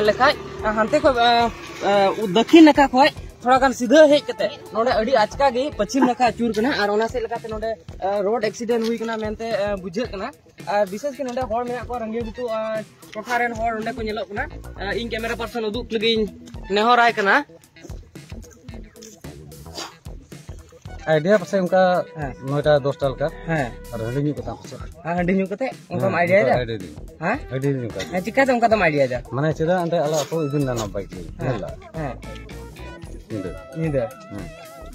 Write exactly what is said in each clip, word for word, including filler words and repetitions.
ᱞᱮᱠᱷᱟᱡ ᱦᱟᱱᱛᱮ ᱠᱷᱚᱡ, ᱟ, ᱟ, ᱫᱟᱹᱠᱷᱤᱱ ᱱᱟᱠᱷᱟ ᱠᱷᱚᱡ ᱛᱷᱚᱲᱟ ᱜᱟᱱ ᱥᱤᱫᱷᱟᱹ ᱦᱮᱡ ᱠᱟᱛᱮ ᱱᱚᱰᱮ ᱟᱹᱰᱤ ᱟᱪᱠᱟ ᱜᱮ ᱯᱚᱪᱷᱤᱢ ᱱᱟᱠᱷᱟ ᱟᱹᱪᱩᱨ ᱠᱟᱱᱟ, ᱟᱨ ᱚᱱᱟ ᱥᱮᱫ ᱞᱮᱠᱟᱛᱮ ᱱᱚᱰᱮ, ᱟ, ᱨᱳᱰ ᱮᱠᱥᱤᱰᱮᱱᱴ ᱦᱩᱭ ᱠᱟᱱᱟ ᱢᱮᱱᱛᱮ, ᱟ, ᱵᱩᱡᱷᱟᱹᱜ ᱠᱟᱱᱟ᱾ ᱟᱨ ᱵᱤᱥᱮᱥ ᱠᱟᱨ ᱱᱚᱰᱮ ᱦᱚᱲ ᱢᱮᱱᱟᱜ ᱠᱚᱣᱟ, ᱨᱟᱹᱝᱜᱤᱭᱟᱹ ᱜᱷᱩᱴᱩ, ᱟ, ᱴᱚᱴᱷᱟ ᱨᱮᱱ ᱦᱚᱲ ᱱᱚᱰᱮ ᱠᱚ ᱧᱮᱞᱚᱜ ᱠᱟᱱᱟ᱾ ᱟ, ᱤᱧ ᱠᱮᱢᱮᱨᱟ ᱯᱟᱨᱥᱚᱱ ᱩᱫᱩᱜ ᱞᱟᱹᱜᱤᱫ ᱤᱧ ᱱᱮᱦᱚᱨᱟᱭ ᱠᱟᱱᱟ᱾ ᱟᱭᱰᱤᱭᱟ ᱯᱟᱥᱮ ᱚᱱᱠᱟ ᱦᱮᱸ᱾ ᱱᱚᱭᱴᱟ ᱫᱚᱥᱴᱟ ᱞᱮᱠᱟ᱾ ᱦᱮᱸ᱾ ᱟᱨ ᱦᱟᱺᱰᱤ ᱧᱩ ᱠᱟᱛᱮ ᱯᱟᱥᱮ᱾ ᱦᱮᱸ, ᱦᱟᱺᱰᱤ ᱧᱩ ᱠᱟᱛᱮ ᱚᱱᱠᱟᱢ ᱦᱮᱸ, ᱟᱭᱰᱤᱭᱟ ᱚᱱᱠᱟ ᱫᱟ? ᱟᱭᱰᱤᱭᱟ ᱫᱤᱧ᱾ ᱦᱮᱸ? ᱟᱹᱰᱤ ᱫᱤᱱ ᱚᱱᱠᱟ᱾ ᱦᱮᱸ, ᱪᱤᱠᱟᱹᱛᱮ ᱚᱱᱠᱟ ᱫᱚᱢ ᱟᱭᱰᱤᱭᱟ ᱫᱟ? ᱢᱟᱱᱮ ᱪᱮᱫᱟᱜ ᱮᱱᱛᱮ ᱟᱞᱮ ᱟᱹᱛᱩ ᱤᱫᱤ ᱞᱮᱱᱟ ᱵᱟᱭᱤᱠ ᱞᱤᱧ ᱦᱮᱸ, ᱧᱮᱞ ᱞᱮᱫᱟ᱾ ᱦᱮᱸ᱾ ᱧᱤᱫᱟᱹ᱾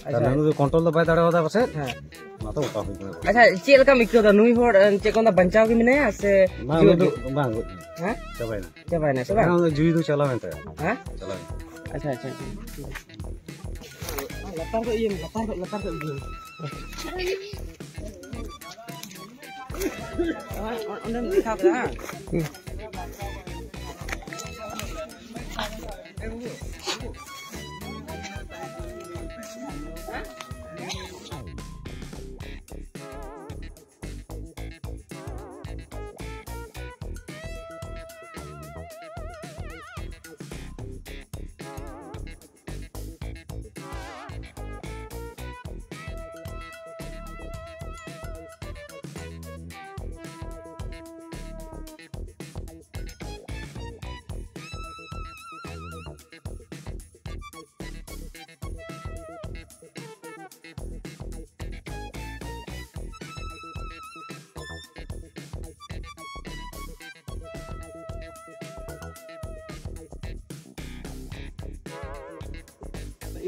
ᱟᱪᱪᱷᱟ᱾ ᱛᱟᱦᱞᱮ ᱩᱱᱤ ᱫᱚ ᱠᱚᱱᱴᱨᱳᱞ ᱫᱚ ᱵᱟᱭ ᱫᱟᱲᱮᱭᱟᱫᱟ ᱯᱟᱥᱮ᱾ ᱦᱮᱸ᱾ ᱚᱱᱟ ᱫᱚ ᱚᱱᱠᱟ ᱦᱩᱭ ᱠᱟᱱᱟ᱾ ᱟᱪᱪᱷᱟ, ᱪᱮᱫ ᱞᱮᱠᱟᱢ ᱟᱹᱭᱠᱟᱹᱣ ᱫᱟ? ᱱᱩᱭ ᱦᱚᱲ, ᱮ, ᱪᱮᱫ ᱠᱚ ᱢᱮᱱᱫᱟ, ᱵᱟᱧᱪᱟᱣ ᱜᱮ ᱢᱮᱱᱟᱭᱟ ᱥᱮ ᱵᱟᱝ, ᱡᱤᱣᱮᱫ ᱩᱱᱤ ᱫᱚ ᱜᱮ? ᱵᱟᱝ, ᱜᱚᱡ ᱮᱱᱟ᱾ ᱦᱮᱸ? ᱪᱟᱵᱟᱭᱮᱱᱟ᱾ ᱪᱟᱵᱟᱭᱮᱱᱟ ᱥᱮ ᱵᱟᱝ? ᱦᱮᱸ, ᱩᱱᱤ ᱡᱤᱣᱤ ᱫᱚ ᱪᱟᱞᱟᱣᱮᱱ ᱛᱟᱭᱟ᱾ ᱦᱮᱸ? ᱪᱟᱞᱟᱣᱮᱱᱟ᱾ ᱟᱪᱪᱷᱟ, ᱟᱪᱪᱷᱟ, ᱟᱪᱪᱷᱟ᱾ ᱞᱟᱛᱟᱨ ᱠᱷᱚᱡ ᱤᱭᱟᱹ ᱢᱮ, ᱞᱟᱛᱟᱨ ᱠᱷᱚᱡ, ᱞᱟᱛᱟᱨ ᱠᱷᱚᱡ ᱤᱭᱟᱹ ᱢᱮ᱾ ᱚᱸᱰᱮᱢ ᱫᱮᱠᱷᱟᱣ ᱠᱮᱫᱟ, ᱦᱮᱸ?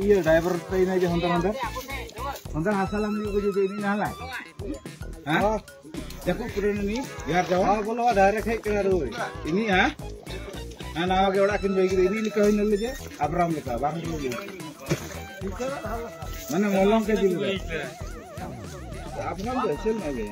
ᱤᱭᱟᱹ ᱰᱨᱟᱭᱵᱷᱟᱨ ᱛᱮ ᱤᱱᱟᱹ ᱡᱮ ᱦᱚᱱᱫᱟ ᱦᱚᱱᱫᱟ ᱦᱚᱱᱫᱟ ᱦᱟᱥᱟ ᱞᱟᱢ ᱧᱚᱜ ᱜᱮ ᱡᱩᱫᱤ ᱤᱱᱤ ᱱᱟᱦᱞᱟ᱾ ᱦᱮᱸ? ᱡᱟᱹᱯᱩᱫ ᱯᱩᱨᱟᱹ ᱱᱤ ᱡᱟᱦᱟᱨ ᱡᱟᱣᱟ᱾ ᱦᱚᱸ, ᱵᱚᱞᱚ, ᱰᱟᱭᱨᱮᱠᱴ ᱦᱮᱡ ᱠᱟᱱᱟ ᱨᱩᱭ᱾ ᱤᱱᱤ, ᱦᱮᱸ? ᱦᱮᱸ, ᱱᱟᱣᱟ ᱜᱮ ᱚᱲᱟᱜ ᱠᱤᱱ ᱵᱟᱹᱭ ᱠᱮᱫᱟ᱾ ᱤᱱᱤ ᱞᱮᱠᱟ ᱦᱩᱭ ᱱᱟ ᱞᱮ ᱡᱮ ᱟᱵᱨᱟᱢ ᱞᱮᱠᱟ, ᱵᱟᱝ ᱨᱩᱭ᱾ ᱢᱟᱱᱮ ᱢᱚᱞᱚᱝ ᱠᱮ ᱡᱤᱞ ᱨᱮ᱾ ᱟᱵᱨᱟᱢ ᱫᱚ ᱮᱥᱮᱞ ᱧᱚᱜ ᱜᱮ᱾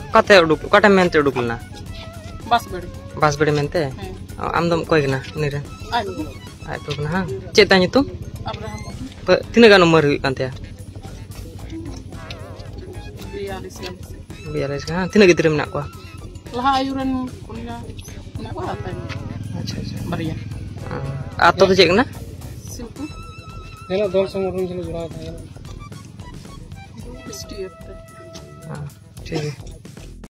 ᱚᱠᱟᱛᱮ ᱩᱰᱩᱠ, ᱚᱠᱟᱴᱟᱜ ᱢᱮᱱᱛᱮ ᱩᱰᱩᱠ ᱞᱮᱱᱟ? ᱵᱟᱥ ᱵᱮᱲᱮ᱾ ᱵᱟᱥ ᱵᱮᱲᱮ ᱢᱮᱱᱛᱮ? ᱦᱮᱸ᱾ ᱚ, ᱟᱢ ᱫᱚᱢ ᱚᱠᱚᱭ ᱠᱟᱱᱟ ᱩᱱᱤ ᱨᱮᱱ? ᱟᱡ ᱜᱚᱜᱚ᱾ ᱟᱡ ᱜᱚᱜᱚ ᱠᱟᱱᱟ, ᱦᱟᱝ? ᱪᱮᱫ ᱛᱟᱭ ᱧᱩᱛᱩᱢ? ᱟᱵᱨᱟᱦᱟᱢ ᱢᱩᱨᱢᱩ᱾ ᱯᱮ-, ᱛᱤᱱᱟᱹᱜ ᱜᱟᱱ ᱩᱢᱮᱨ ᱦᱩᱭᱩᱜ ᱠᱟᱱ ᱛᱟᱭᱟ? ᱵᱤᱭᱟᱞᱤᱥ ᱜᱟᱱ᱾ ᱵᱤᱭᱟᱞᱤᱥ ᱜᱟᱱ, ᱦᱟᱝ? ᱛᱤᱱᱟᱹᱜ ᱜᱤᱫᱽᱨᱟᱹ ᱢᱮᱱᱟᱜ ᱠᱚᱣᱟ? ᱞᱟᱦᱟ ᱟᱭᱩ ᱨᱮᱱ ᱯᱩᱱᱭᱟ ᱢᱮᱱᱟᱜ ᱠᱚᱣᱟ, ᱟᱨ ᱛᱟᱭᱱᱚᱢ ᱟᱪᱪᱷᱟ, ᱟᱪᱪᱷᱟ᱾ ᱵᱟᱨᱭᱟ᱾ ᱚ, ᱟᱛᱳ ᱫᱚ ᱪᱮᱫ ᱠᱟᱱᱟ? ᱥᱤᱞᱯᱩᱨ᱾ ᱡᱟᱦᱟᱱᱟᱜ ᱫᱚᱞ ᱥᱚᱝᱜᱚᱴᱷᱚᱱ ᱥᱟᱞᱟᱜ ᱡᱚᱲᱟᱣ ᱛᱟᱦᱮᱸ ᱠᱟᱱᱟ? ᱮᱥ ᱴᱤ ᱮᱯᱷ ᱛᱮ᱾ ᱚ, ᱴᱷᱤᱠ ᱜᱮᱭᱟ᱾